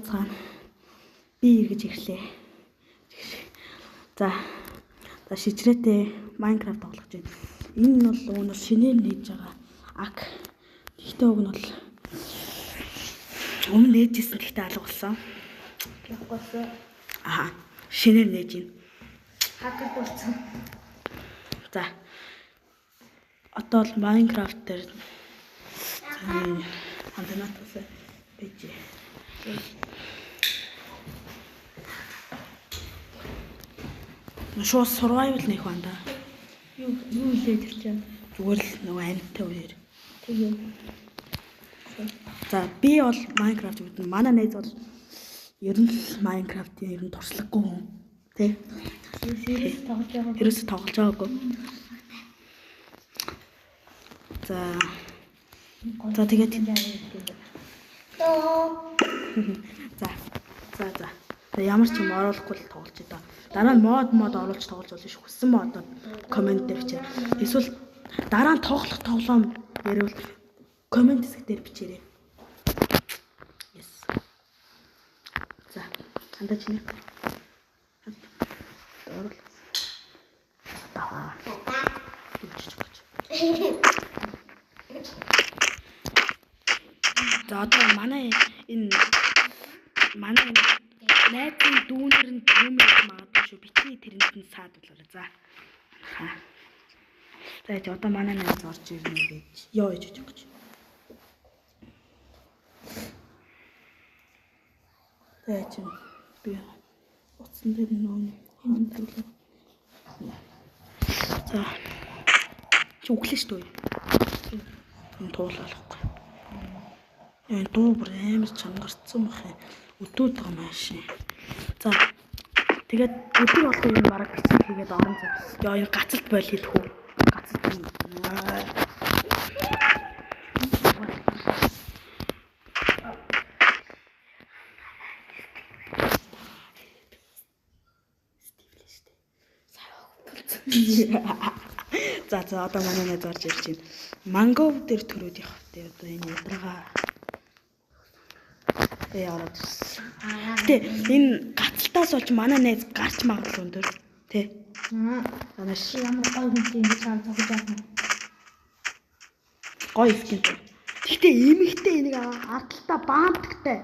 Цаана. Би эргэж ирлээ. За. За шижрээтэй Minecraft тоглох гэж байна. Энэ нь бол уг нь бол шинээр нээж байгаа. Ак. Гэхдээ уг нь бол өмнө нээжсэн гэхдээ алга болсон. Явахгүй. Аа. Шинээр нээж байна. Хакер болсон. За. Одоо бол Minecraft дээр антеннатаас байж. Шууд survival нэх байна да. Юу хэлээд ирж байна? Зүгээр л нөгөө амьттай үеэр. Тийм. За би бол Minecraft гэдэг. Манай найз бол ер нь л Minecraft-ийн ер нь туршлагагүй хүн. Тэ? Ерөөс тоглож байгаа. Ерөөсө тоглож байгаагүй. За. За тэгээд за. За за. За ямар ч юм оруулахгүй л тоглож даа. Дараа нь мод оруулж тоглож болно шүү. Хүссэн модоо комент дээр бичээрэй. Эсвэл дараа нь тоглох тоглоом ярил комент хэсэг дээр бичээрэй. Yes. За. Хандаа чиний. Оруул. Даваа. За одоо манай энэ найзын дүүнер нь юм ярьж магадгүй шүү. Битгий тэрэнд нь саад болоорой. За. Ха. За яа одоо манай найз орж ирнэ гэж. Йоо иж иж гэж. За яа чи би утсан дээр нөө хандуулаа. За. Чи өглөө шүү дээ. Энэ туулаалахгүй. Энэ дуу бүр амар чангарцсан байх юм. Өдөөд байгаа маашин. За. Тэгээд өдөр болгон юм бараг бичлэг хийгээд орон зай. Йоо энэ гацалт бойл хийх үү? Гацалт юм. За за одоо манай найз орж ирж байна. Мангов дээр төрөөд явах тэ одоо энэ ядаргаа. Ороод ирсэн. Гэтэ энэ гацалтаас болж манай найз гарч магадлал өндөр тэ. Танаш ямар гоё хүнтэй ингэж чам тоглож байгаа юм. Гоё скин. Гэтэ эмэгтэй энийг ардталтаа баантагтай.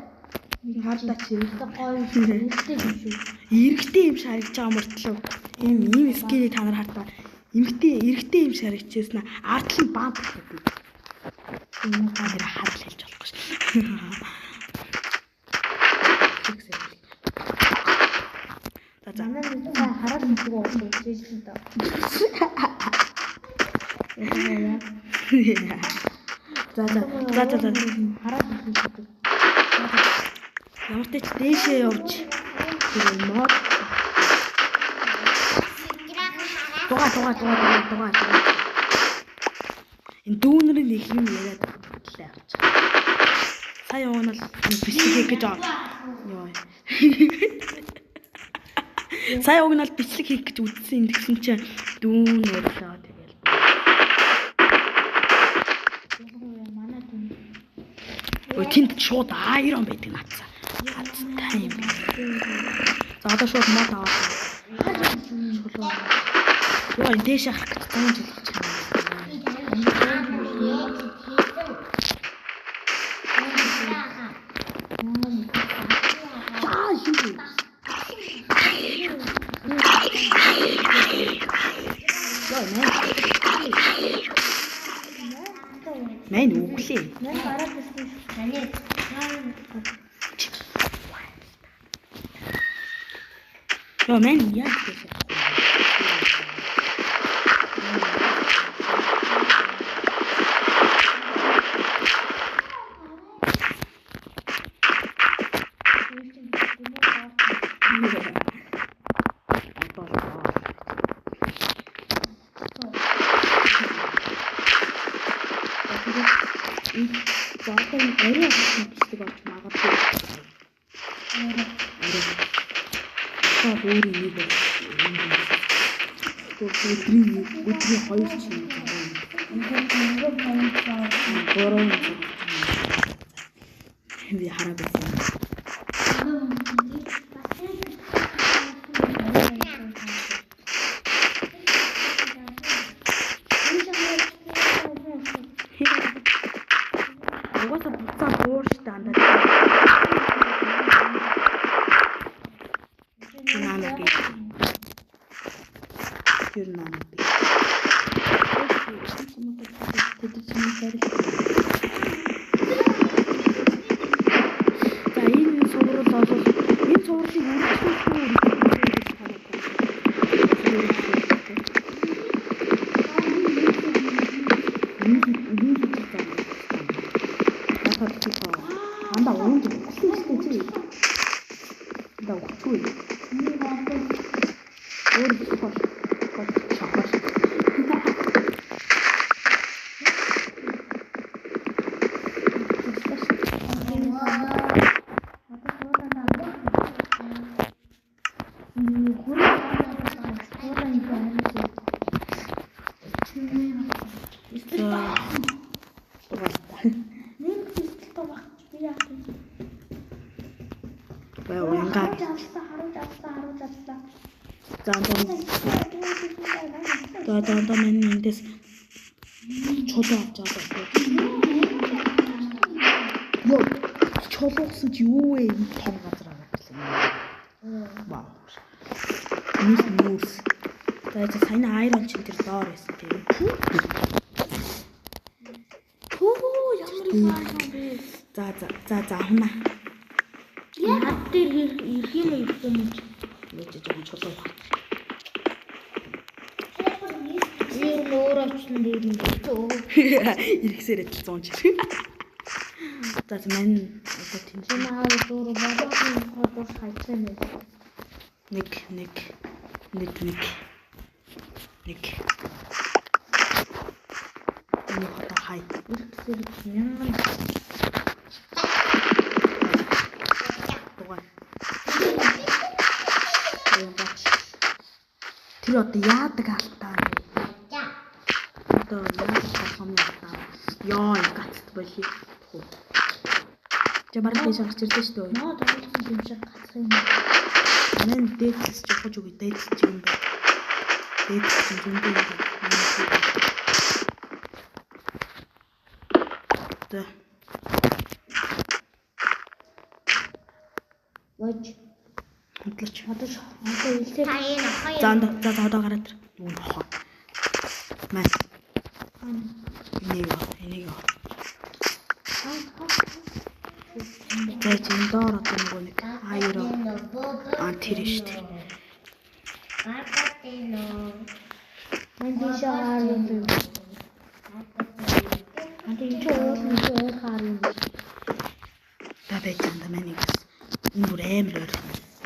Харлаа чи. Гоё эмэгтэй юм шүү. Эрэгтэй юм шаригч байгаа мөртлөө ийм скинийг та нар хардаа. Эмэгтэй эрэгтэй юм шаригчээсэн ардлан баантагтай. Энэ гар харал хэлж болохгүй шүү. За за. Манай нэг хараад мэддэг болсон жижиг л доо. За за. За за за. Хараад мэддэг. Ямар ч дээшээ явж тэр мод дугаа. Энэ дүүнер нь их юм яриад талаа авч. Сая уг нь л бичлэг хийх гэж ёо. Сая уг нь л бичлэг хийх гэж үзсэн тэгсэн чинь дүүн өрлөө тэгэл. Өө тэнд шууд айрон байдаг наацаа. Азтай юм бэ. За одоо шууд мод аваад. Шулуу. Йоо энэ дээш харах гэж зам жилчих юм. За хин. Йоо нэ. Мэн үглээ. Мэн гараад ирсэн шүү. Йоо мэн яаж дээш харах вэ? За одоо энэ орой болсон бичлэг орж магадгүй. Орой. Одоо өөр нэг бол өдрийн 2 ч юм уу. 3 би хараагүй. Тэр намайг би. За энэ цуврал бол энэ цувралыг үргэлжлүүлэх үү анда үүнд өгсөн шүү дээ чи. Анда өгчгүй. Өөр хош. Хош шохош. За одоо мань эндээс чулуу авч байгаа байхгүй. Йоо, чулуу гэсэн чи юу вэ? Энэ том газар аваад ирлээ. Вау. Нүүс нүүрс. За саяны айрон чин тэр доор байсан тийм. Пүү ямар их айрон бэ? За за за за авна. Над дээр ирэх юм уу ирэхгүй юм чи? Нэг жоохон чулуу баг. Би өөр очсон дээр юм чи. Ирэхсээр адил 100 жир. За мань одоо тийм Чи наа өөр бодоогийн хот хайцсан юм. Нэг нэг нэг нэг нэг энэ хотоо хай. Ирэхсээр мянган дугаар. Тэр одоо яадаг алтаа вэ? Одоо яадаг тоглоомын алтаа. Йоо, гацт болий. Чи бараг дээш гарч ирлээ шүү дээ. Наа тоглосон юм шиг гацх юм. Мэн дээдлс жохож үгүй дээдлс юм бэ. Дээдлс зөндөө юм байна. За. Вож. Хөндлөч. Одоо одоо илсээ. За за за одоо гараад ир. Юу нохоо. Мэн. Энийг энийг. За энэ доор одоо нөгөө нэг аяро а тэр шүү дээ. Мэн тийш хаар юм бэ. А тийм чи уул нэг өөр хаар юм. За байж анда мэн нэг бас энэ бүр амар өөр.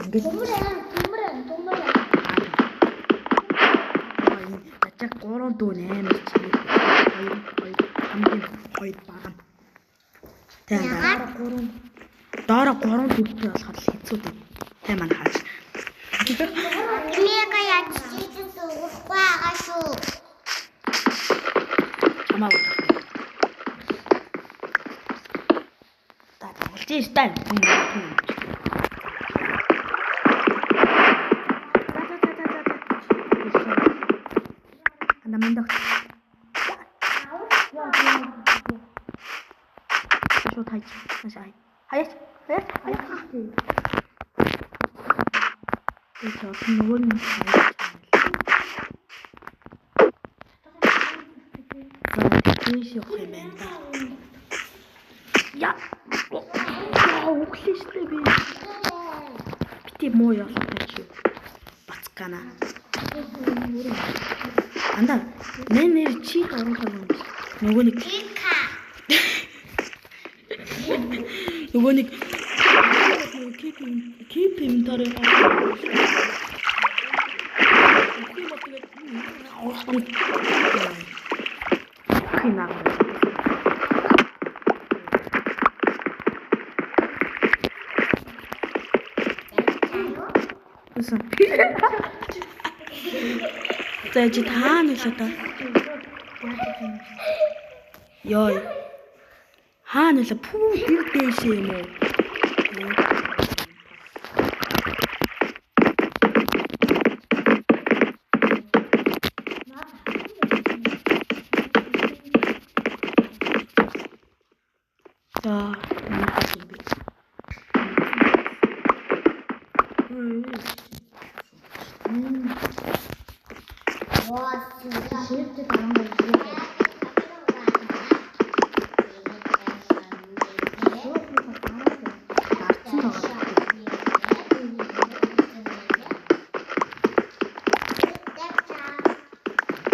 Ингээд Төмөр. Энэ ачаа 3 4 8 чиг 2 2 хамгийн 2 бага. Тэ 3 доороо 3 4-тэй болохоор л хэцүү дээ. Тэ маань хааж. Мега яаж чийсэн өгөхгүй байгаа шүү. Чамаагүй. Та тоглож штэ. Анда мэн догт. Шууд хайч. Маш ай. Хаяач. Хаяач. Хаяач. Энэ нөгөө нь хайч. За тийш явах юм байна да. Я. Өглөө штэ би. Бити муу явах чи. Бацкана. Анда нэр нэр чи оруулах юм. Нөгөө нэг нөгөө нэг keep inventory За чи таа нэг л одоо. Йой. Хаана л пүү тэр дээшээ юм уу? За юм бэ? Шивтэй дарангуй. Гардсан байгаа.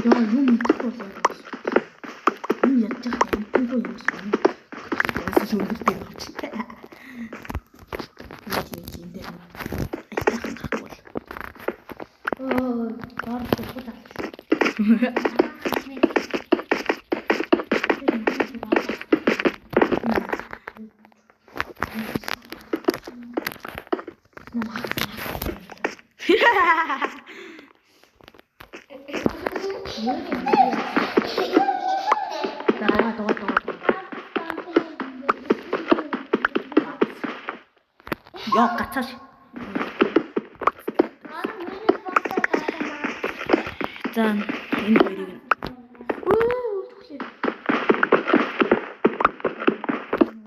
Яа, юм идэхгүй бол яа. Юм ядж явах амтгүй юм шиг. Яасан ч өндөр дээр авч. Тийм дээр. Айтайхан гарахгүй бол. Оо, доор дургуул авчих. Даа даа даа. Яа, гацааш. За, энэ хоёрыг нь. Түглээ.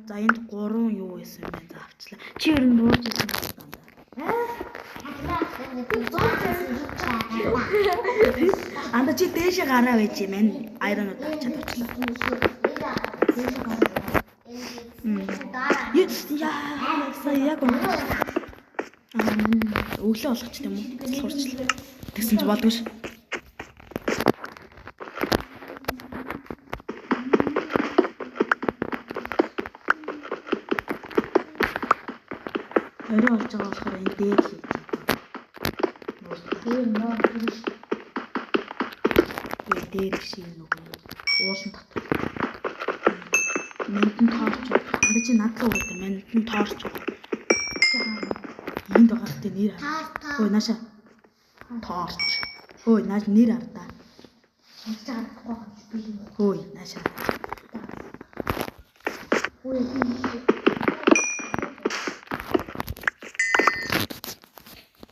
За, энд 3 юу байсан юм бэ? За, авчлаа. Чи ер нь бууж ирсэн байна да. Анда чи дээшээ гараа байж юм энэ айронууд авчаад очлоо. Яа, сая яг үнэ. Аа, өглөө болгоч тийм үү? Сурчлаа. Тэгсэн чи болдгоо ш. Орой болж байгаа болохоор энэ дээр л хийж байгаа. Тэр нөө тэр Би дээр биш юм нөгөө уулан дотор. Мэнтэн тоорч. Анда чи над руу өгдөө. Мэнтэн тоорч. Энд байгаа л тээ нэр хар. Ой нааша. Тоорч. Ой нааш нэр хар да. Сонсож харахгүй юм би юм. Ой нааша. Ой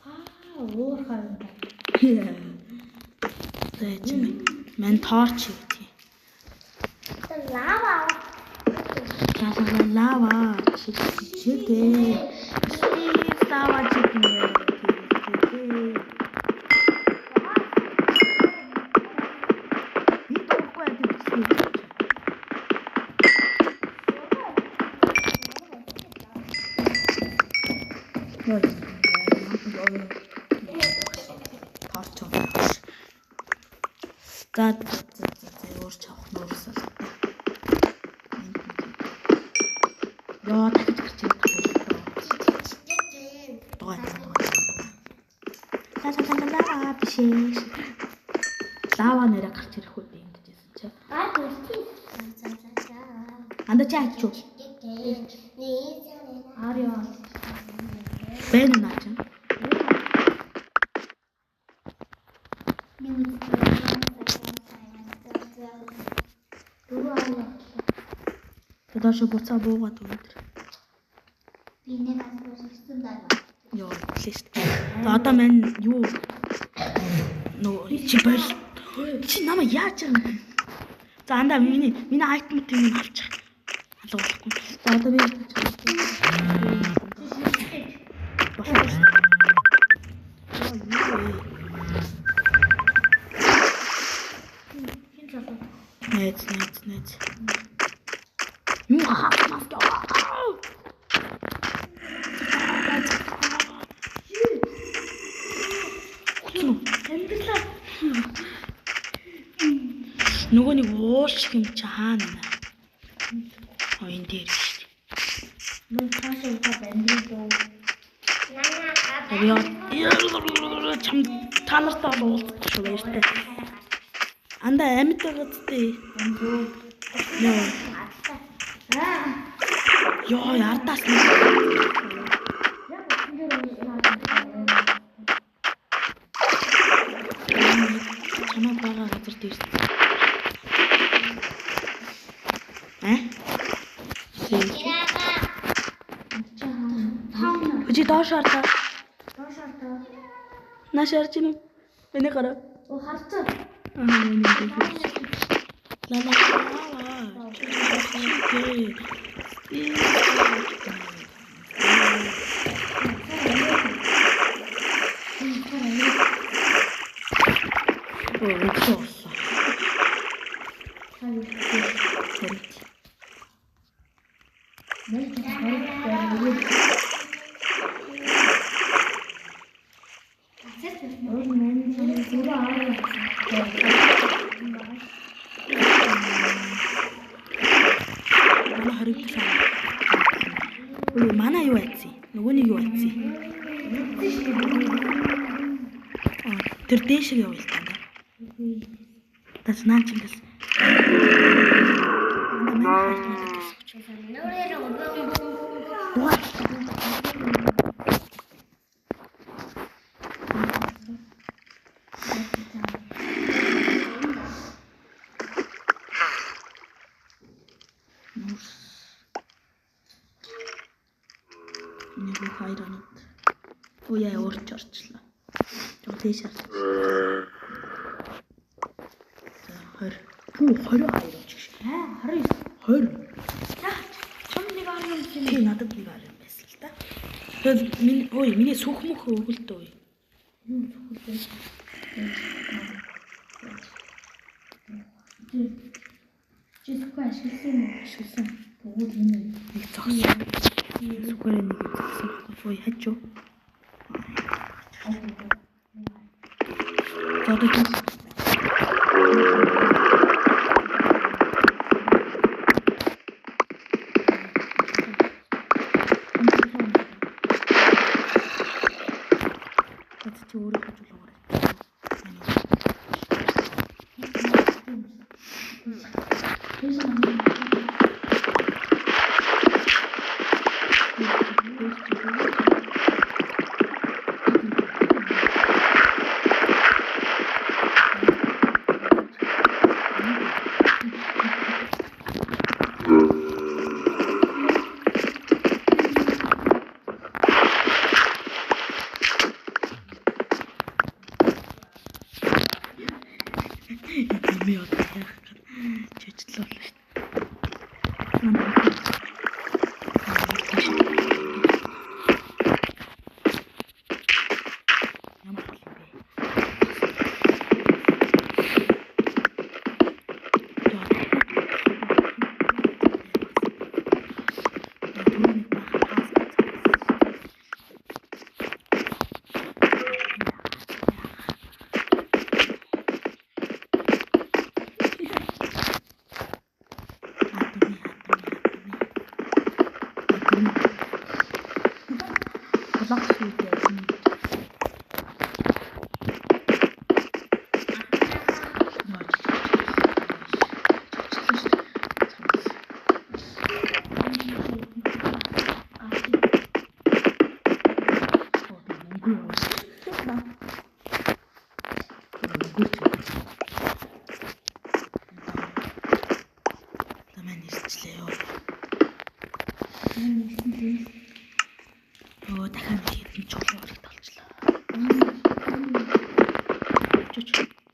Аа, уурхай юм байна. За чи мэн тоорч хийх. Лава. Ла ла ла лава чигээ. Лава чигээ. Би дургүй байдаг гэсэн. Йой. Торч. За за за өөрч авах нүүрс бол та. Йоо дахиж гарч ирэх тохиолдол. Дугай дугай. Ла ла ла ла ла биш ээ. Лава нэрэ гарч ирэх үү ингэж хэлсэн чи. Анда чи ачуу. Арио. Байна уу наа чи? Дөрөв арио. Доошо буцаа буугаад өндөр. Би нэг асуусан даа. Йоо, хэлээ шүү дээ. За одоо мань юу нөгөө чи бол чи намайг яаж байгаа юм? За андаа миний айтемуудыг минь авчих. Алга болохгүй. За одоо би болохгүй шүү. Йоо, юу вэ? Хин залуу. Найз найз найз. Юу хаа маск яваа. Хүчин үү? Амьдралаа. Нөгөө нэг уул шиг юм чи хаана байна? Оо энэ дээр шүү дээ. Мөн цаашаа удаа бандрын дуу. Яа чам та нартай бол уулзах шүү баяртай. Анда амьд байгаа зү. Яа. Йоо, ардаас нэг. Яг үсэн дээр унснаа. Чамайг байгаа газар дээр. Аа? Чи доош хардаа. Доош хардаа. Нааш харж байна уу? Миний гараа. Оо харцаа. Аа, миний ла ла ла. Оо, Манай 27. Үгүй манай юу айцсан? Нөгөөний юу айцсан? Тэр дээшээ явъя л та. Тас наа чинь бас. Манай дугаар. Нэг хоёр онод. Уяа өөрч орчлоо. Жог тийш харсан. За 20. Пүү 22 ч гэж. Аа 29. 20. Яа чам нэг арга юм чинь. Тий надад нэг арга юм байсан л та. Тэгээд миний ой миний сүх мөх өгөлдөө. Юу сүхэлдээ. Чи сүхээ ашигласан юм уу? Ашигласан. Тэгвэл энэ Нэг зогсон. Сүхээр нэг зогсон. Ой хажуу. За одоо чи чи өөрөө хажуулгаар. Би одоо яах гэж чичлээ болно шүү дээ. Ямар хөл юм бэ?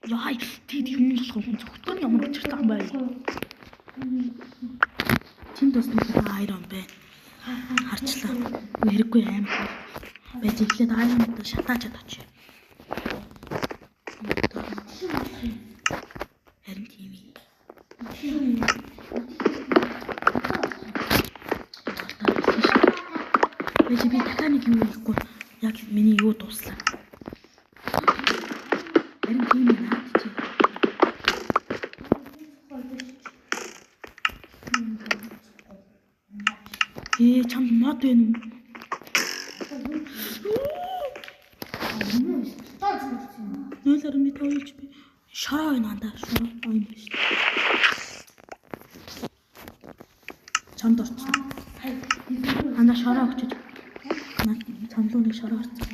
Яа, тэд юм болох хүн зөвхөн ямар учиртай юм бэ? Тэнд бас нэг iron байна. Харчлаа. Хэрэггүй амар. Байж эхлээд iron-д шатааж чадаач. Харин тийм ээ. Байж би дахиад нэг юм хийхгүй. Яг миний юу дууслаа. Харин тийм ээ наад чи. Чамд мод байна уу? 0.5 HP. Шороо байна андаа. Шороо юм биш. Чамд орсон. Андаа шороо өгчөж. Чамд руу нэг шороо орсон.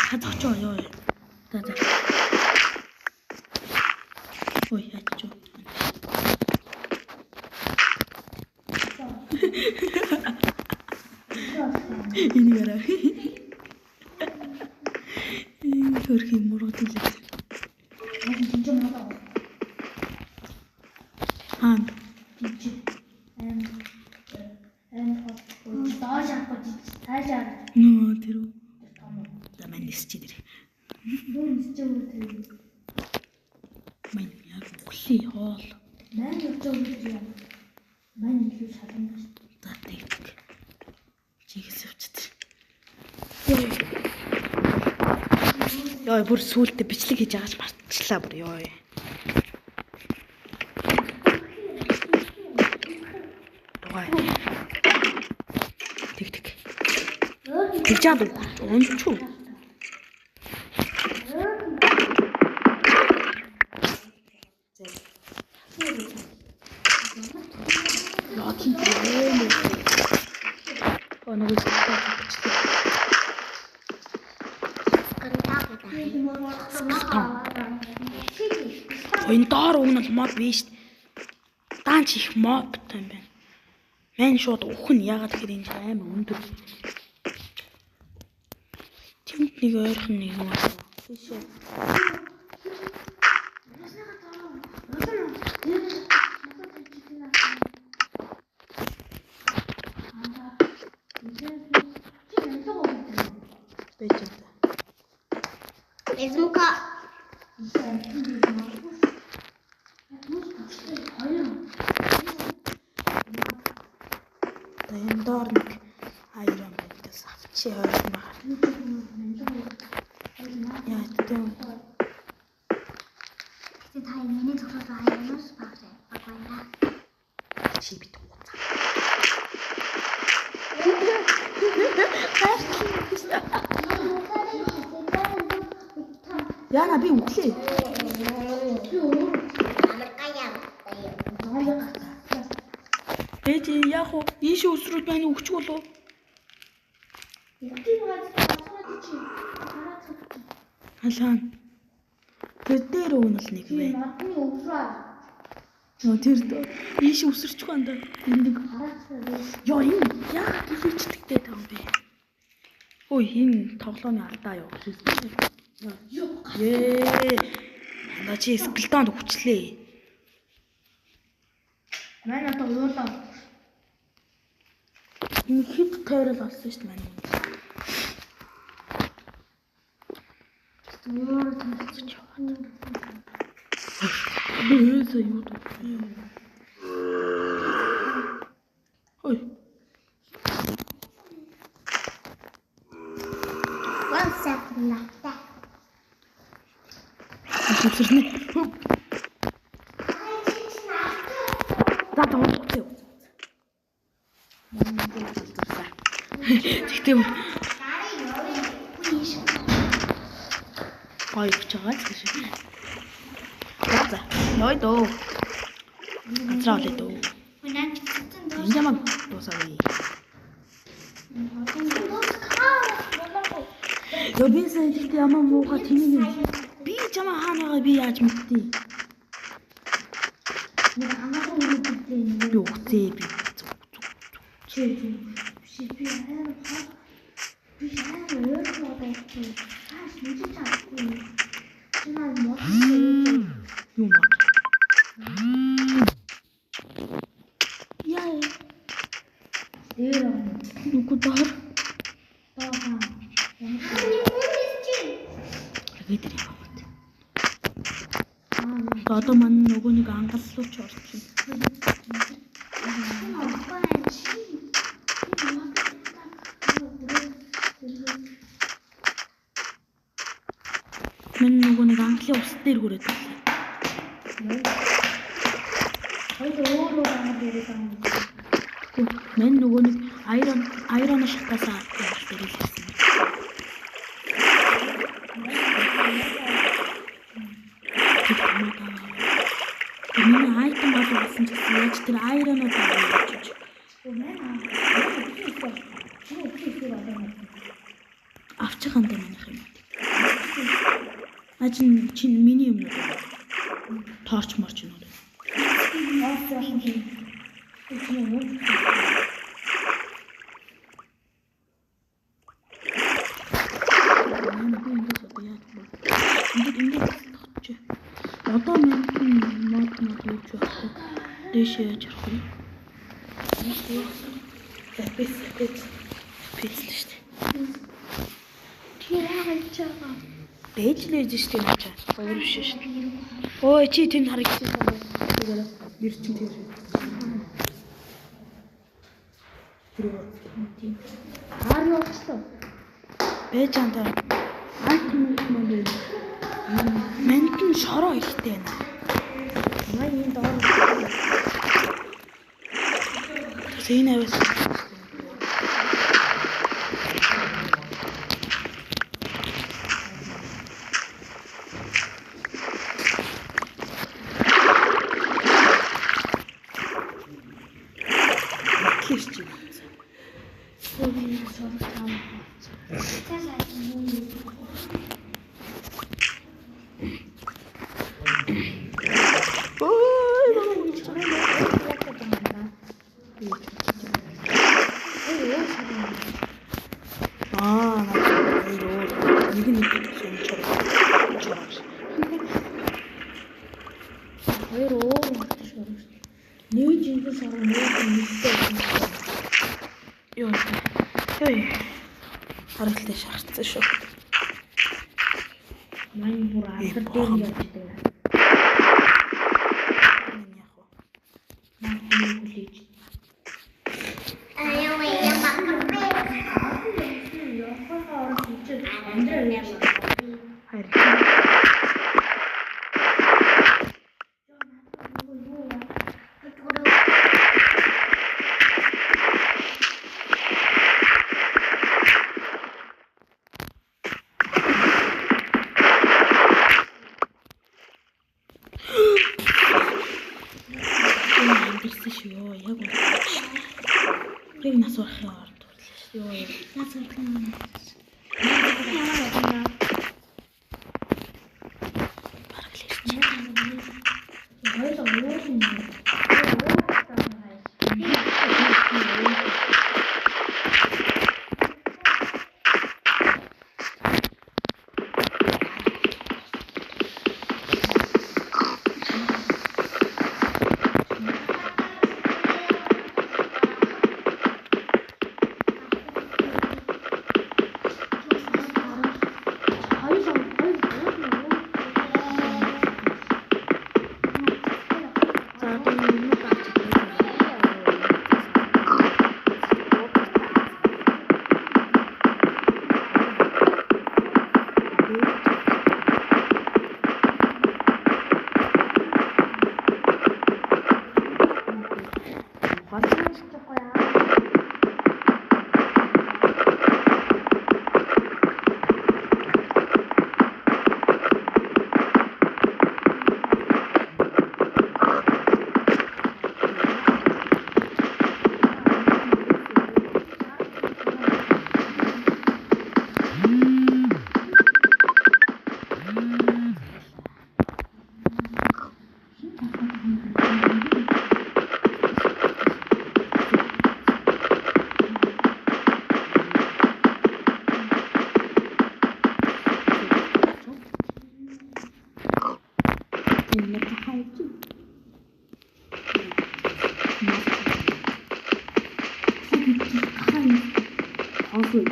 Хад очоо ёо. За за. Ой ячоо. Энийг араа. Хөрх юм мурууд л. Аа. Нөө тэр үү. За мань нисчий дэр. Мань яг үхлээ хоол. Мань явж байгаа юм. Мань илүү шалгана шүү. За тэгдэг. Чигээс явчихсан. Йоо, бүр сүултээ бичлэг хийж байгаач мартчихлаа бүр ёо. Дугай. Тэг тэг. Тэг жаад унчуу. Яа тийм ээ. Оо нөгөө бичлэг. Энэ доор уг нь бол моб биш. Даанч их мобтой юм байна. Мэн шууд үхэн ягаад гэхээр энэ амар өндөр. Тэнд нэг ойрхон нэг юм байна. Тийшээ. Байж байгаа. Эзэмка. Одоо энэ доор нэг iron байдгаас авчи ойрмаар. Яа тийм. Тэ та миний цогцол аянаас баг байна. Чи бит уцаа. Яна би үхлээ. Ээж яах вэ? Ийшээ өсрүүд маань өгчих болов. Алаан. Тэр дээр уг нь л нэг байна. Нөө тэр ийшээ өсөрчих байна да. Энэ нэг. Йоо энэ яагаад илүүчдэгтэй байгаа юм бэ? Ой энэ тоглоомын алдаа юу? Ее. Наа чи скелтонд хүчлээ. Манай одоо уулаа. Энэ хэд тойрол олсон шүү дээ манай. Би өөсөө юу дүү. Ой. One second left. Өсөрнө. За тоглох. Тэгтээ гоё өгч байгаа ч гэж. За. Ной дөө. Газраа олё дөө. Энэ ямаг дуусаа. Йоо би сая тэгтээ ямаа муухай тэнийг юм. Би чамаа хаана байгаа би яаж мэдтий? Нэг хамаагүй үргэлжлээ. Би үхцээ би. Чи би амар хаа. Би амар өөрөө байсан. Хааш мэдэж чадахгүй. Чи наа мод. Юу мод? Яа. Дээр Нүгүү доор. доор хаа. Тэгээд тэр юм байна. Одоо манай нөгөө нэг ангал руу ч орж байна. Миний нөгөө нэг Английн ус дээр хүрээд байна. Хоёр өөр өөр ангал яриад байгаа юм. Тэгэхгүй мань нөгөө нэг Iron шатаасаа ангал дээр л ирсэн. Тэр хамаагаа. Миний item болов болсон ч гэсэн яаж тэр Iron-ууд аваа гэж. Авчих хандаа манайх юм. Наа чин миний юм уу? Торч морч юм уу? Манай би ингэж одоо яаж бэ? Ингээд ингээд тогтчих. Одоо миний мод мод юу ч байхгүй. Дээшээ яаж явах вэ? Запис запис. Запис л шүү дээ. Тэр яагаад ч байгаа. Дээж л ээж шүү дээ чаа. Өөр биш шүү дээ. Ой чи тэнд харагдсан юм байна. Тэгээд нэр чинь тэр. Тэр Хаар нь уучлаа. Бэж андаа. Item маань байна. Манд нь шороо ихтэй байна. Манай энэ доор Тэгээс энэ аваас. Кирч юм. би шороо чам. Ой, намайг унж байгаа юм. Аа, наа өөр нэг нэг юм чороо. Чороо. Хоёр өөр өнгөтэй шороо шүү. Нэг жинхэнэ шороо, нэг нь нэгтэй байсан. Йоо. Йоо. Харгалтай шахацсан шүү. Манай бүр алдар дээр явж идэг. Энэ яг уу. Манай хүлээж. Явахаа орох чинь амьдрал явж. Хайр. Энэ амьдэрсэн шүү ёо. Яг үнэ. Яг нас барахын орд хүрлээ шүү. Ёо. Нас барах юм. Бараг л ирчих. Хоёул өөр юм. Хоёул хоёр өөр юм. За одоо энэ юм авч Энэ хайж. Хоосон.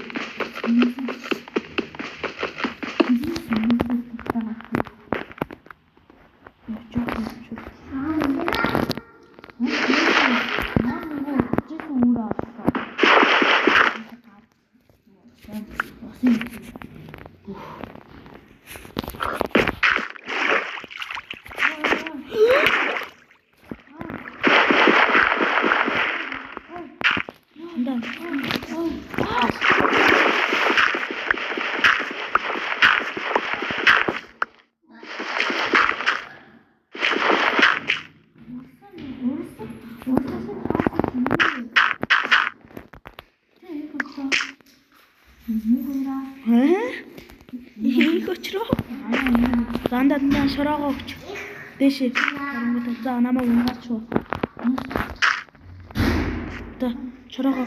Их өчрөө. Дандаа дандаа шороогоо өгч. Дээшээ. Харангуут за намайг унгаач уу. За шороогоо.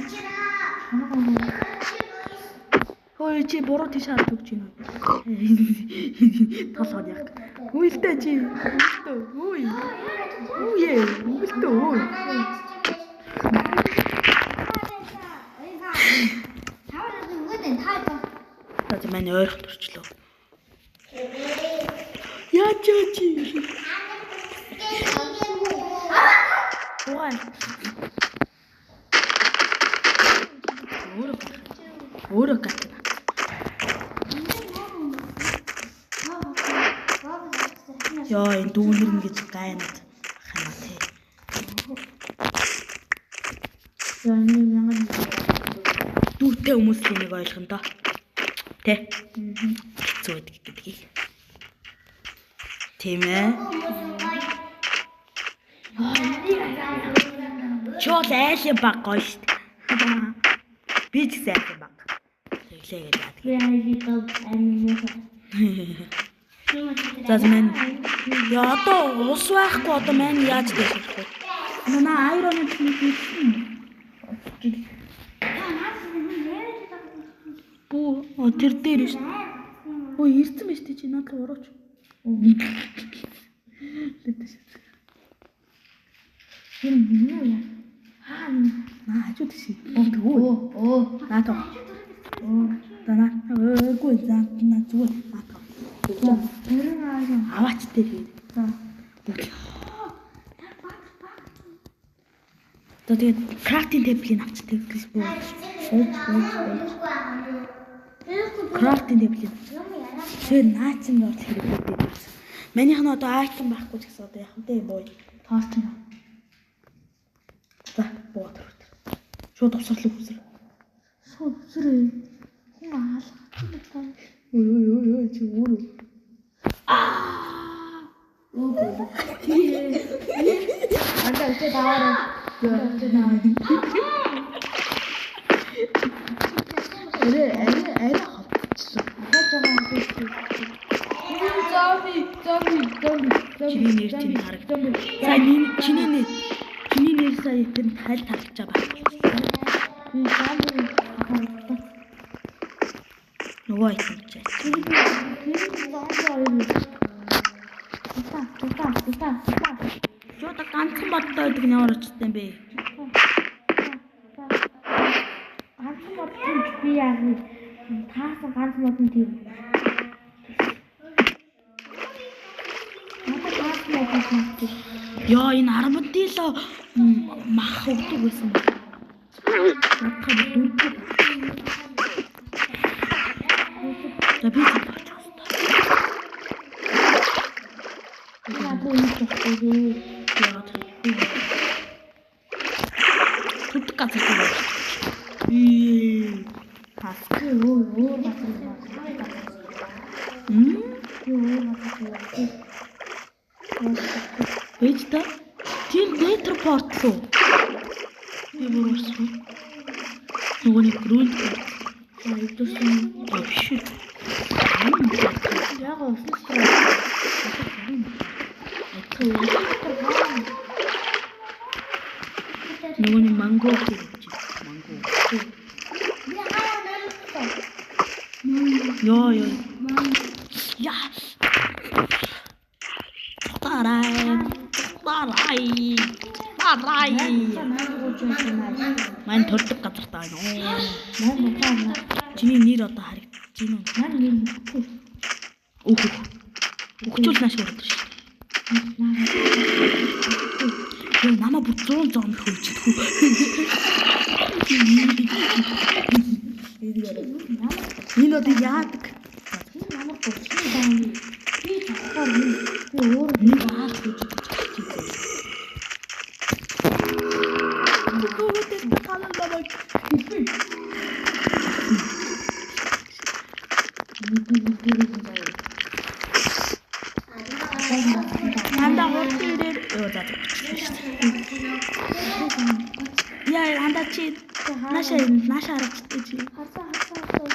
Хөөе чи буруу тийш харж өгч байна уу? Толгой яг. Үйлдэ чи. Үйлдэ. Үгүй. Үгүй. Үйлдэ өө. За манай ойрхон төрчлөө. Яаж чи? Угаан. Өөрөө өөрөө гат. Йоо, энэ дүүнэрнэ гэж гайнаад ах юм а тий. Яа, энэ мянган Дүүтэй хүмүүс л энийг ойлгоно доо. Тэ. Хэцүү байдаг гэдгийг. Тийм ээ. Чи бол айлын баг гоё шүү дээ. Би ч гэсэн айлын баг. Тэглээ гэж яадаг. Би айлын баг амин. За мэн. Яа одоо ус байхгүй одоо мэн яаж дэвших вэ? Наа айроны плит хийсэн. Бүү тэр дээр шүү дээ. Өө ирсэн байж тээ чи над руу урууч. Энэ юу яа? Аа наа хажуу тийш. Өө Оо. Наа тоо. За наа өөгүй за наа зүгээр наа тоо. Тэр аа. Аваач дээр тэгээд. За. За тэгээд crafting table-ийг авч тэгэл буу. Ууж ууж ууж. Crafting table-ийг. Тэгээд наа чин бол хэрэггүй дээ. Манийх нь одоо item байхгүй ч гэсэн одоо яах вэ боо. Тооч юм. За буу тэр. Шууд увсрал үсэр. Шууд үсрээ. Хүн алгах. Ой ой ой ой чи өөрөө. Анда үсээ даваарай. Үсээ даваарай. Арай арай арай ховчихсон. Хаж байгаа юм. Зомби, зомби, зомби, Чиний нэр чинь харагд. Сая чиний нэр чиний нэр сая тэр хайл тарч байгаа байх. Би зомби харагдав. Нөгөө item чи. Тэр зомби хоёр. Та, та, та, та. Чи одоо ганцхан бодтой байдаг нь ямар учиртай юм бэ? Ганцхан модон би яг таасан ганц модон тийм. Надад ганц модон таасан. Йоо энэ армадило мах өгдөг байсан байна. Надад дөрөвдөг. За би ч болж байгаа. Надад энэ жоохтой. Яагаад Төдөг газар дээр. Ээ. Тасгүй өөр өөр газар юм. Мм. Би өөр газар юм. Бэж та. Тэр Nether portal уу? Би бүр урсан. Нөгөө нэг рүүнд порт. За идэрсэн. Аа биш үү. Яг усан Адилхан. Нөгөө нэг манго гэж. Манго. Йоо ёо. Яа. Тарай. Тарай. Тарай. Мань төрдөг газар таа. Мань буцаа. Чиний нэр одоо харагдаж байна уу? Мань нэр мэдэхгүй. Өөх. Өгчүүл нааш урд шүү. Йоо намаа бүр 100 зомби хөөждөхүү. Энэ одоо яадаг? Энэ ямар гурван зам юм. Би зогсоор би өөр Нэг аал хөөж гэж. Нөгөөдөө талан намайг Ханда хурд ирээр ёо за за. Яа ханда чи наашаа наашаа харагдчихтэй чи. Хасаа хасаа хасаа.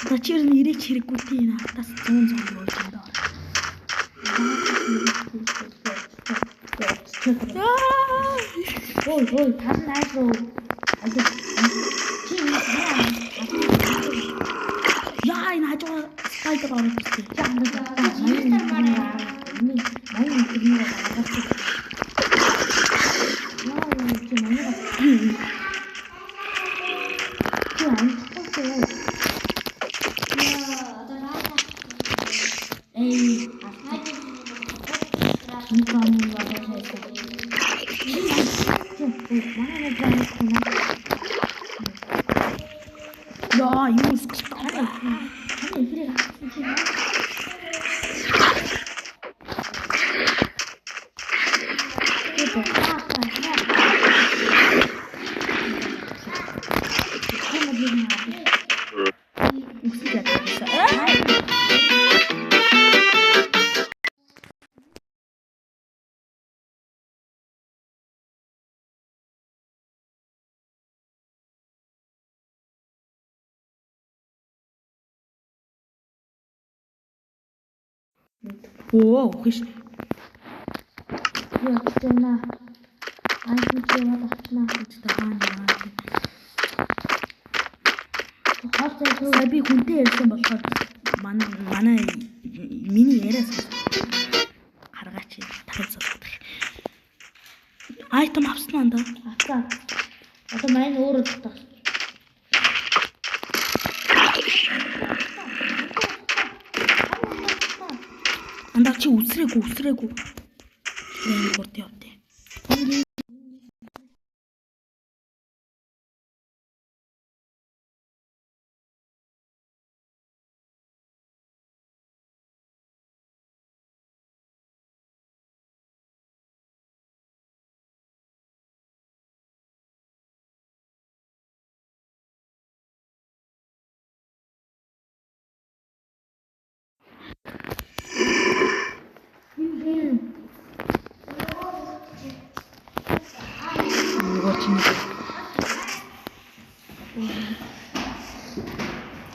За чи ер нь ирээч хэрэггүй тий энэ хатаас 100 зомби болж юм даа. Ой ой тал найз руу. Чи Яа энэ хажуугаар spider ороод ирсэн. Яа юу скалтай. Өө, үхэж. Би очиж явна. Аа чи яваад авчнаа. Та хаана байна? Хол зай Сая би хүнтэй ярьсан болохоор манай миний яриа сонсох. Харгаач тарив зогсох. Айтем авсан аа да. Авсан. Одоо маань өөрөө дутах. Андаа чи үсрээгүй үсрээгүй. Энэ гурд явдээ. Нөгөө чиний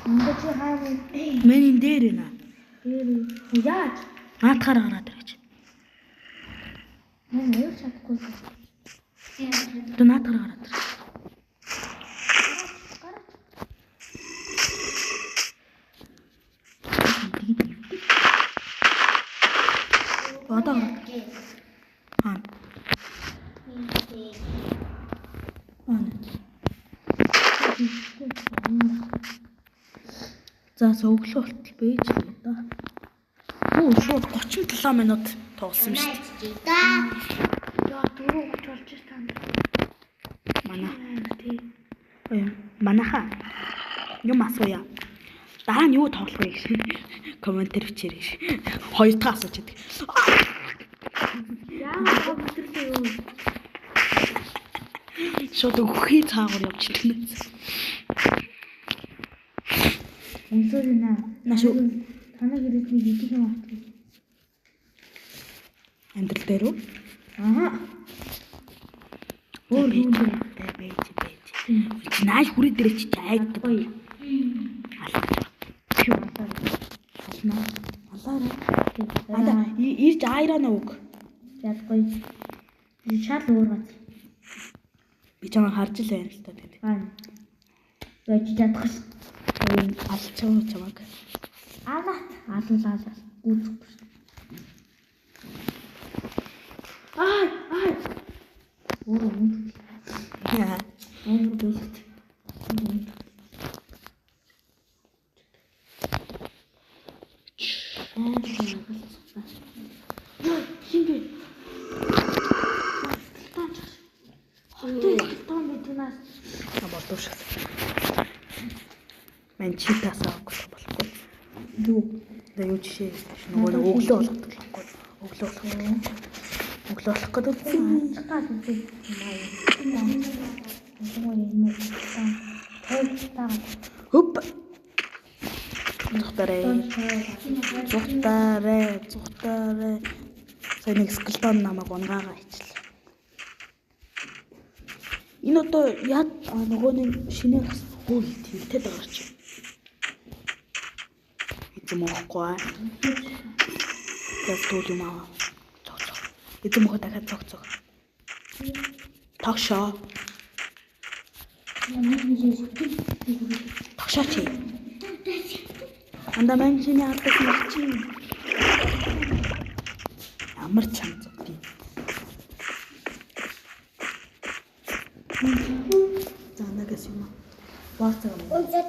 Андаа чи хаана? Мэн энэ дээр байна. Дээр. Яаж? Наадхаар гараад ир гэж. Мэн аяр чадахгүй. Одоо наадхаар гараад ир. Одоо гараад. Хаана? Хаана? За өглөө болтол бэж л да. Үу шууд 37 минут тоглосон шүү дээ. Яа 4:30 болж тань. Манай. Тий. Манайхаа юм асууя. Дараа нь юу тоглох вэ гэж комментэр бичээрэй гэж. Хоёр дахь асууж идэг. Яагаад өдөрлөө юу? Шууд өгөхийн цаагаар явж идэг. Өнсөр нэ. Наш Танай гэрээс нэг идэх юм авчих. Амьдрал дээр үү? Аа. Өөр юм дээр байж байж. Чи нааш хүрээ дээр чи айддаг. Ална. Алаарай. Анда ирж айраа үг. Ялгүй. Шал өөр газар. Би чамайг харж л байна л та тэнд. Аа. Байж чадах ш. Алчаа чамайг. Алаат. Алуул алаа. Гүйцэхгүй ш. Аа аа. Өөр юм. Амар бэлт. Яа, хин бэ? Хотын тон мэднээс Болов шиг. Мэн читаас авах болохгүй. Юу? Одоо юу жишээ нөгөө нэг өглөө болгодог байхгүй. Өглөө болгодог. Өглөө болох гэдэг үгүй. Гал үзээ. Хөп. Зүхтарэ. Зүхтарэ, зүхтарэ. Сая нэг скелетон намайг унгаагаа ичлээ. Энэ одоо яа нөгөө нэг шинээр бас хөө хэлтэй байгаа чи. Эзэм уухгүй. Яг түл юм аа. Цог цог. Эзэм өөхө дахиад цог цог. Тогшоо. Тогшоо чи. Анда мань чиний ардаас нэг чи. Ямар чам зүгтий. За нагас юм. Баацаа. Үнсэт.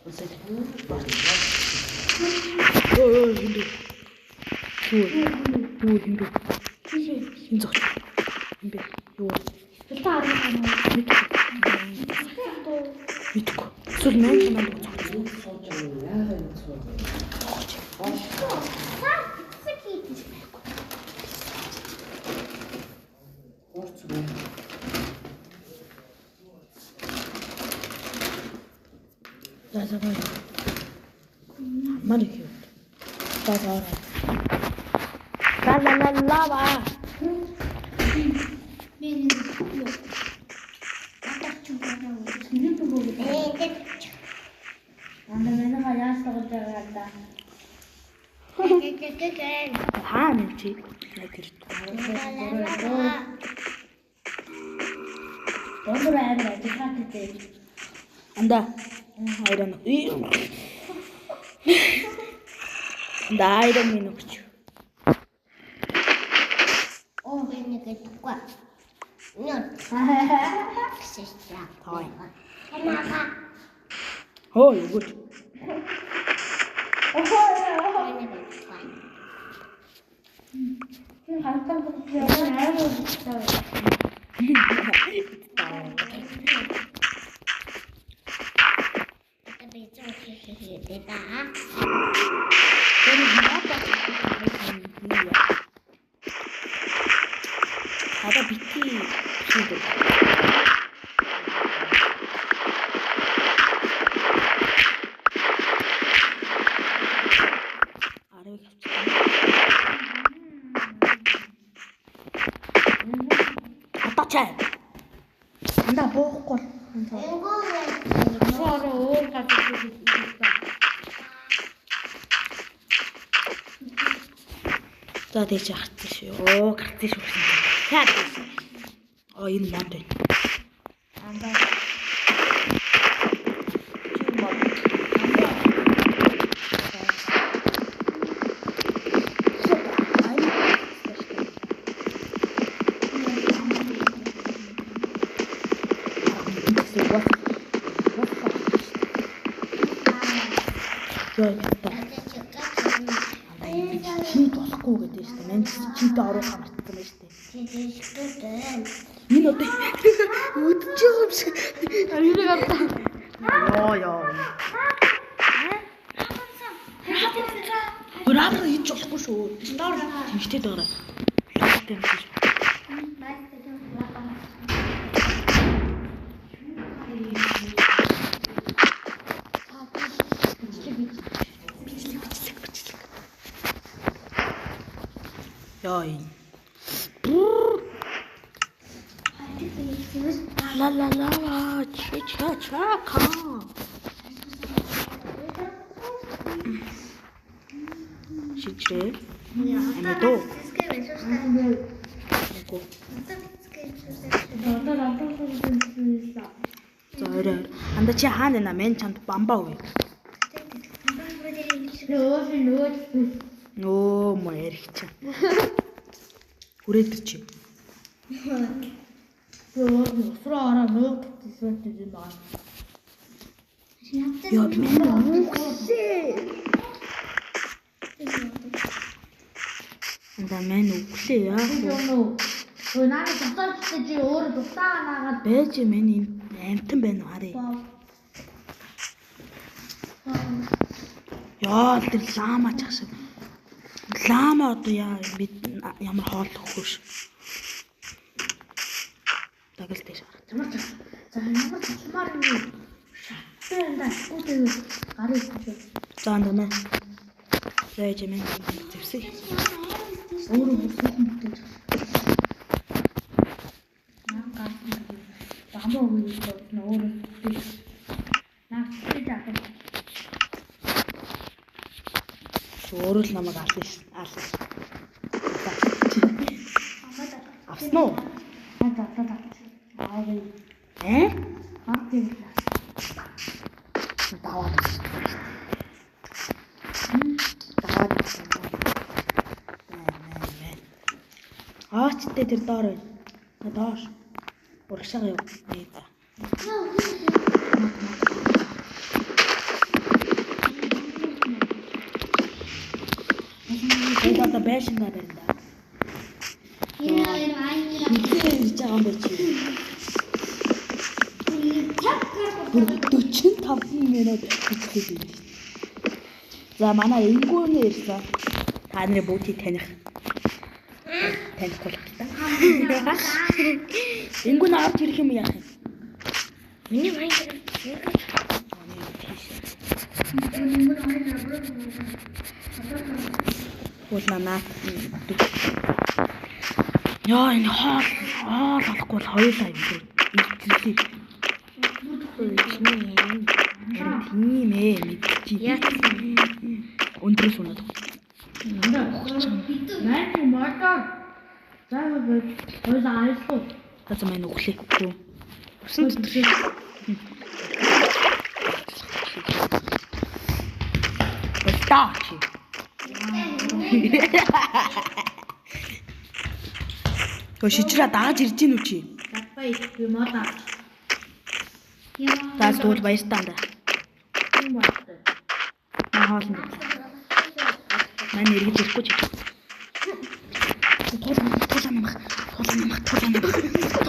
Үнсэт. Өө хин бэ? Юу? Юу хин бэ? Хин зогч. Хин бэ? Юу? Бэлтэ арга юм. Мэдгүй. Эсвэл мань чамайг зогч. За за гоё. Амар их юм. За за. Ла ла ла лава. Анда манайха яаж тоглож байгаа да. Хаана юм чи? Яг тэр. Өндөр амар ажиллагаа гэдэг. Анда. Iron. Анда iron минь өгч. Оо би нэг гэдэггүй. Нөө. Той. Хамаага. Хөө өгөөч. Би хартаа бүгд амар үзсэн. Би зөв хийхдээ да. Тэр мод Одоо бити хийдэг. Арыг авчихсан. Одоо чай. Анда буухгүй. Энгүү. Өөрөө өөр газар хийсэн. За тийч гарцсан шүү. Оо гарцсан шүү. Яа тийш. Оо энэ мод байна. Анда Чи мод. Йоо яа. Чийд болохгүй гэдэг нь шүү дээ. Мэн чийдээ оруулах мартсан байж тээ. Энэ одоо үдчихэж байгаа юм шиг. Тэрийг авта. Йоо ёо. Рабер хийж болохгүй шүү. Тэнхтэй даараа. Логтой юм шиг. Бичлэг бичлэг бичлэг. Йоо. Ла ла ла чи ча ча ка. Шичрээ. Амидо. Үгүй. Одоо рамтан хийсэн. За орой. Анда чи хаана байна? Мен чамд бамбаа үгүй. Нөгөө нөгөө Нөө мо ярих чи. Хүрээд ир чи. нөгөө усраа ороо нөгөө гэсэн юм байна. Йоо мен үглээ. Анда мен үглээ яа. Нөгөө наа тусаад чи өөрөө тусаа наагаад Байж мен энэ амтан байна уу харъя. Яа тэр лама чах шиг. Лама одоо яа бид ямар хоол өгөх ш. Дагл тийш гарах. Ямар ч за ямар чулмаар юм шаттай энэ ашгүй тэгээд гарын ирсэн. За анда мэ. Зээж мен зэвсэг. Өөрөө бүр сайхан бүтээж. Наа гарсан. Бамбаа өгөх бодно өөрөө бүтээж. Наа чиг авах. Өөрөө л намайг ална ш. Ална. Авсан уу? За за за. Аа Э? хар тийм. Даваад авсан. Даваад авсан. Аачтай тэр доор байна. Доош. Урагшаага юу? Ээ за. Тэгээд одоо байшингаа барина да. Хизээ ирж байгаа юм бэ чи? Бүр 45 минут бичлээ дээ. За манай энгүүнээ ирсэн. Та нарын бүгдийг таних. Танихгүй л та. Энгүүн орж ирэх юм яах юм? Миний Minecraft Уул наа. Яа энэ хоол хоол олохгүй бол хоёулаа юм дүү. Илчлээ. Харин тийм ээ мэдчихье. Өндрөөс унаад. За хоёулаа аярлуу. За маань өглөө. Усан дотор. Болтоо чи. Өө шижраа дагаж ирж гин үү чи? Бай би мод авч. За тэгвэл баяртай андаа. Юм байна. Маа хоолнд. Маань эргэж ирэхгүй чи. Туулаа намах. Туулаа намах. Туулаа намах.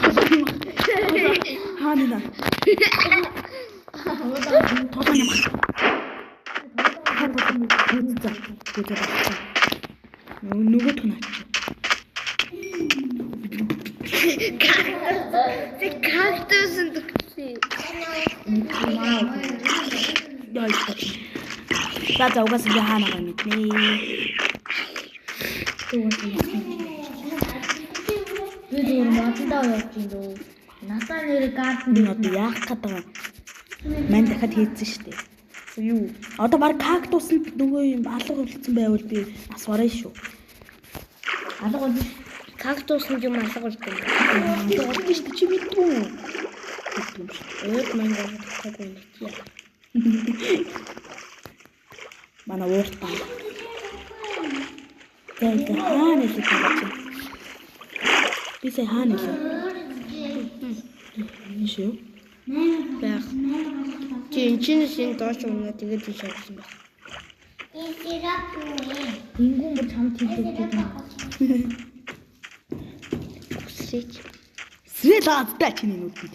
Туулаа намах. Хаана нэ? Туулаа намах. За. За. Нөгөө түн авч. Тэг кактусын төгсөн. Яа. За за угаасаа би хаана байгаа мэднэ. Би зүгээр модондоо явж ин дөө. Насаа нэр гарден Энэ одоо яах гээд байгаа юм? Мань дахиад хийцэн штэ. Юу? Одоо баг кактус нь нөгөө юм алга болцсон байвал би асуурай шүү. алга болж Кактус нь юм алга болдог юм. Алга болж штэ чи мэдгүй. Мэдгүй юм шүү. Ууд маань бодохгүй юм чи. Манай уурт баа. За за хаана л байгаа чи? Би сая хаана л? Энэ шүү. Байх. Чи энэ чинээс энэ доош унаа тэгээд тийш авсан байх. Ингүүн бүр чамд хийх гэдэг юм. Үсрээч. Срэл аадтай чиний нүдэнд.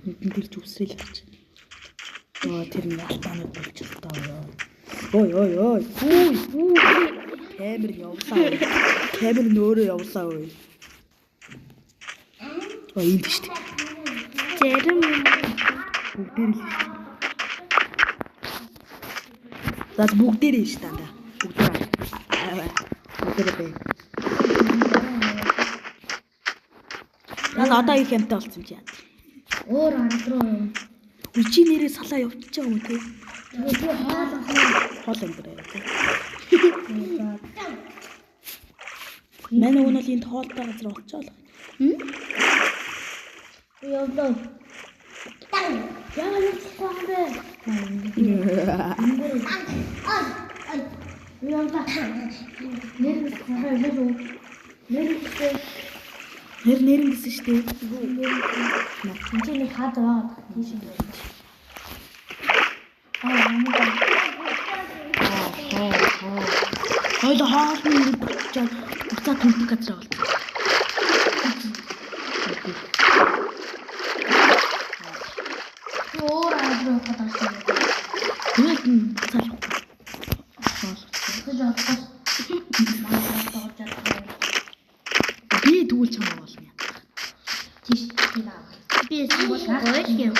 Нүдэн дээр ч үсрэл гарч. Оо тэр нэг алтаанууд болчихлоо ёо. Ой ой ой. Хүй хүй. Камер явлаа. Камер нөөрэ явлаа ой. Ой энд шүү дээ. Зарим Бүгдээр л шүү дээ. За бүгдээрээ шүү дээ. Бүгдээр. Бүгдээрээ бэ. Наа одоо их юмтай болсон чи яа. Өөр ард руу юм. Үгүй чи нэрээ салаа явчихж байгаа юм тий. Тэгээ би хоол авах. Хоол амьдраа тий. Манай уг нь бол энд хоолтой газар олцоо л. Би явлаа. Яа явчихгүй юм бэ? Би явлаа. Нэр нэр нэр нэр Нэр нэрэн гэсэн шүү дээ. Энд чинь нэг хад байгаа. Тийш юм байна. Аа ямар Хойло хоолны ирээд очиад буцаа түндэг газар болчихсон. би өөр ард руу явах гэдэг юм. Тэгэл буцаа явахгүй. Хоол. Тэгэж олдоос. Манай тоглож чадахгүй. Би тэгвэл чамайг болно. Тийш тийм аа. би эсвэл гоё юм.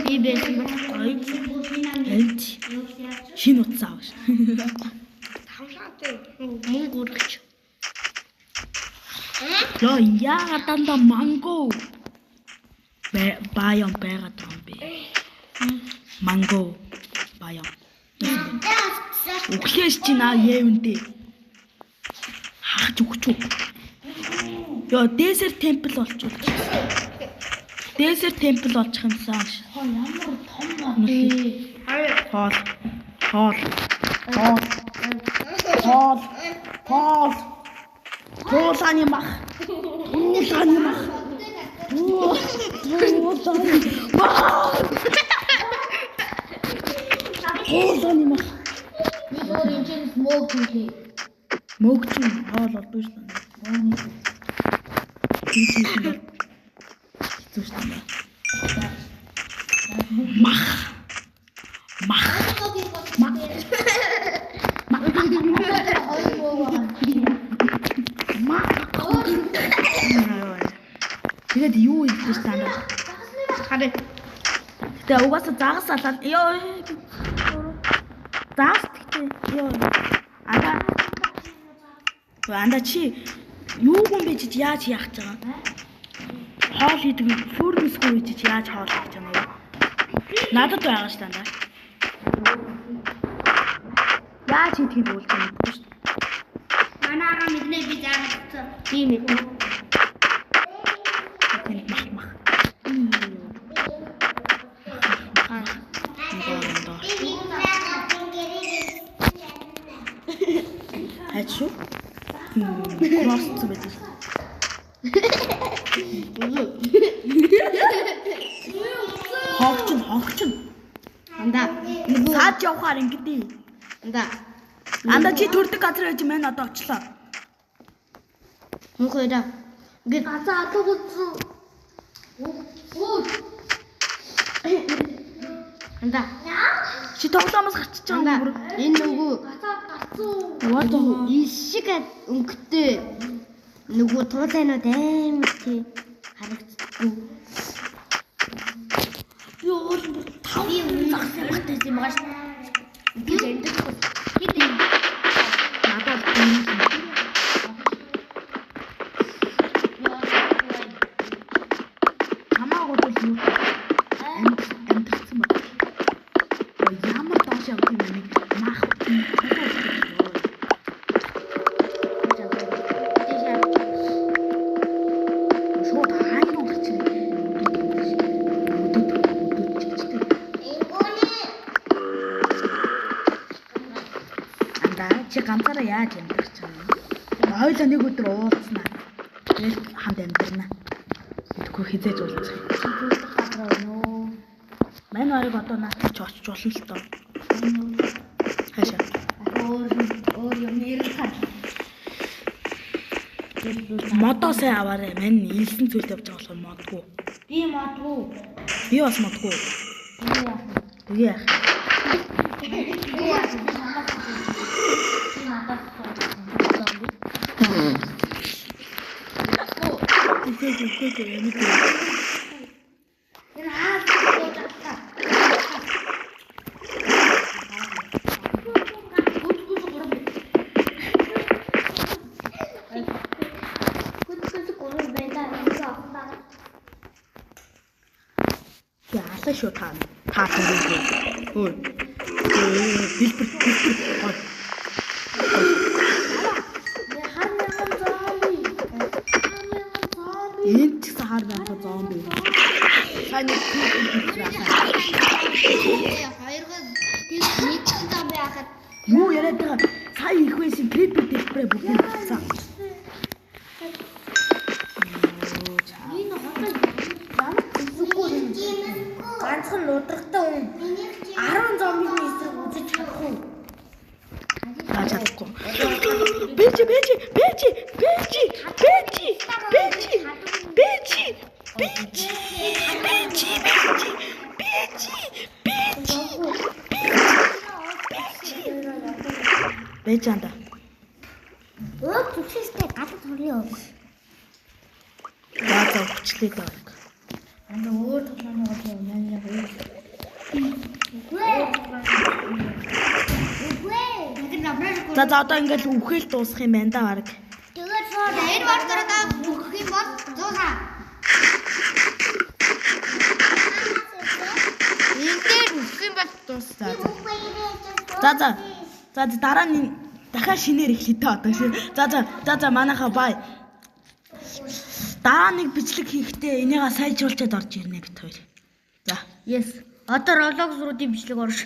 Би байсан бол гоё. Энд шинэ утас аав ш. Тавлаатай мөнгө өргөч. Йоо яагаад дандаа манго баян байгаад байгаа юм бэ? Манго баян. Өглөөс чи наа яавэнтэй. Хахаж өгч үү? Йоо Desert Temple болчихвол. Desert Temple болчих юмсан ш. Хоо ямар том мод бэ? Хоол. Хоол. Хоол. Хоол. Хоол. Туулааны мах. Туулааны мах. Туулааны мах. Туулааны мах. Би өөр энэ чинь мөөг хийлээ. Мөг чинь хоол болдгүй шүү дээ. Тийм тийм бол хэцүү шүү дээ. Мах. Мах. Мах. Хоёр мөөг байгаа. Мах. Тэгээд юу идэж таа? Харин Гэтэ угаасаа загас алаад ёо. Загас гэтэ ёо. Анда. Анда чи юу гүн бэ чи яаж яах гэж байгаа? Хоол хийдэг фөрнөсгүй чи яаж хоол хийж байгаа юм? Надад байгаа шүү дээ анда. Яаж хийдгийг болж мэдгүй шүү дээ. Манайгаа мэднэ би заагаад өгсөн. Би мэднэ. Тэнд мах мах. Доор доор. Хайч шүү. Кросс байдаг. Хогч нь хогч нь. Анда. Цаад явахаар ингэдэй. Анда. Анда чи төрдөг газар байж мэн одоо очлоо. Мөнхөө да. Ингээд Газар алга үзсэн. Оо. анда. Чи тоглоомоос гарчиж Анда. байгаа юм бүр. Энэ нөгөө Газар гарцсан. What the иш шиг өнгөтэй нөгөө туулайнууд амар тий харагддаггүй. Би өөр бүр тав загас багтай юм байгаа шүү. Би амьдахгүй. Надад юм. Хамаагүй бол юу? Амьд амьдсан баг. Ямар доош явах юм бэ? Нэг мах шууд хаан руу гарч ирээ. Өдөд өдөд чичтэй. Анда чи ганцаараа яаж амьдрах чам юм? Хоёлаа нэг өдөр уулзнаа. Тэгэл хамт амьдрнаа. Тэгэхгүй хизээж уулзах. Чи төрдөг газар байна уу? Мань барыг одоо наадах чи очиж болно л доо. Хаашаа. Өөр өөр юм ярих. Модоо сайн аваарай. Мань илсэн зүйлд явж байгаа болохоор модгүй. Би модгүй. Би бас модгүй. Би яах вэ? Тэгээ яах юм? Би яах вэ? Би надад зомби. Үгүй үгүй үгүй юм дээ. Энэ хаа зомби. Би алаа шүү та. Та түрүүгүй. Өө. Дэлбэр дэлбэр. Гой. Хар мянган зомби. Хар мянган зомби. Энд ч гэсэн хар мянган зомби. Сайн нэг Хоёргоо тэг нэг зомби хахад юу яриад байгаа? Сая их байсан крипер дэлбэрээ бүгд татсан. Энэ хотод ямар зүггүй юм. Ганцхан нудрагтай хүн 10 зомбиний эсрэг үзэж чадах уу? За чадахгүй. Бэжи бэжи бэжи бэжи бэжи бэжи бэжи бэжи бэжи бэжи бэжи бэжи бэжи анда. өөг зүгшээстэй гадаг төрлийн өг. За за хүчлээ даа. Анда өөр тоглоом бол юм яг өөр. Үгүй. Үгүй. Нэг намраар За за одоо ингээл үхэл дуусах юм байна да баг. Тэгээд шууд энэ бордороо өгөх юм бол 100. Энэ дээр өгөх юм бол дуус. За за. За за. За за дараа нь дахиад шинээр эхлэе та одоо шин. За за за за манайхаа бай. Дараа нэг бичлэг хийхдээ энийгээ сайжруулчаад орж ирнэ бит хоёр. За. Yes. Одоо Roblox руу бичлэг орш.